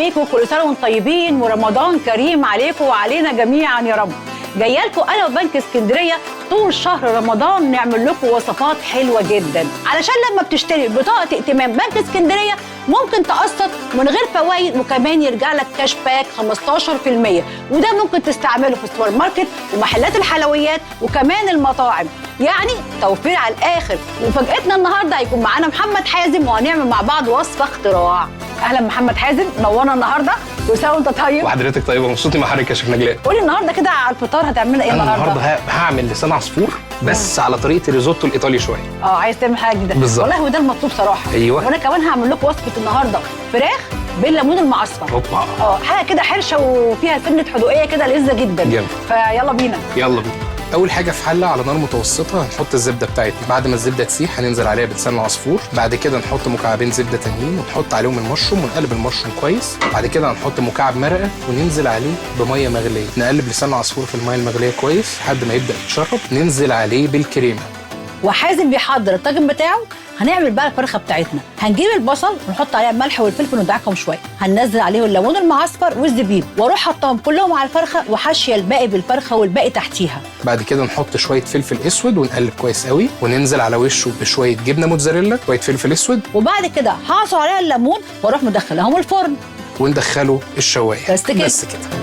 بيكم، كل سنة وانتم طيبين ورمضان كريم عليكم وعلينا جميعا يا رب. جاية لكم انا وبنك اسكندرية طول شهر رمضان نعمل لكم وصفات حلوة جدا، علشان لما بتشتري بطاقة ائتمان بنك اسكندرية ممكن تقسط من غير فوائد، وكمان يرجع لك cash back 15%، وده ممكن تستعمله في السوبر ماركت ومحلات الحلويات وكمان المطاعم، يعني توفير على الاخر. ومفاجاتنا النهارده هيكون معانا محمد حازم وهنعمل مع بعض وصفه اختراع. اهلا محمد حازم، نورنا النهارده، كل سنة وانت طيب. وحضرتك طيبة، مبسوط مع حضرتك يا شيخ نجلاء. قولي النهارده كده على الفطار هتعملنا ايه انا النهارده؟ النهارده هعمل لسان عصفور بس على طريقه الريزوتو الايطالي شوية. عايز تعمل حاجة جديدة بالظبط. والله هو ده المطلوب صراحة. ايوه. وانا كمان هعمل لكم وصفه النهارده فراخ بالليمون المعصفر. هوبا. حاجة كده حرشه وفيها سنة حدوقيه كده لذة جدا. جامد. فيلا بينا. يلا بينا. اول حاجة في حله على نار متوسطه هنحط الزبدة بتاعتنا، بعد ما الزبدة تسيح هننزل عليها بلسان العصفور، بعد كده نحط مكعبين زبدة تانيين ونحط عليهم المشروم ونقلب المشروم كويس، بعد كده هنحط مكعب مرقه وننزل عليه بميه مغليه، نقلب لسان العصفور في المية المغليه كويس لحد ما يبدا يتشرب، ننزل عليه بالكريمه. وحازم بيحضر الطاجن بتاعه. هنعمل بقى الفرخه بتاعتنا، هنجيب البصل ونحط عليها الملح والفلفل وندعكهم شوية، هننزل عليه الليمون المعصفر والزبيب، واروح حطهم كلهم على الفرخه وحاشيه الباقي بالفرخه والباقي تحتيها. بعد كده نحط شوية فلفل اسود ونقلب كويس قوي، وننزل على وشه بشوية جبنه موتزاريلا، شوية فلفل اسود، وبعد كده هعصر عليها الليمون واروح مدخلهم الفرن وندخله الشوايه. بس كده. بس كده.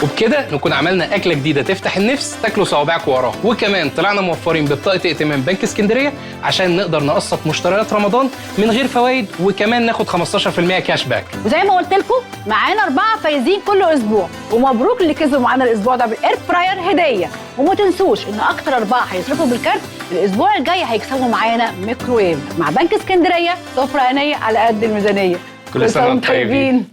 وبكده نكون عملنا اكله جديدة تفتح النفس تاكلوا صوابعكم وراها، وكمان طلعنا موفرين ببطاقه ائتمان بنك اسكندرية عشان نقدر نقسط مشتريات رمضان من غير فوائد، وكمان ناخد 15% cash back. وزي ما قلت لكم معانا 4 فايزين كل اسبوع، ومبروك اللي كسبوا معانا الاسبوع ده بال air fryer هديه. وما تنسوش ان اكتر 4 هيصرفوا بالكارت الاسبوع الجاي هيكسبوا معانا ميكروويف مع بنك اسكندرية، سفره هنيه على قد الميزانية. كل سنة وانتم طيبين.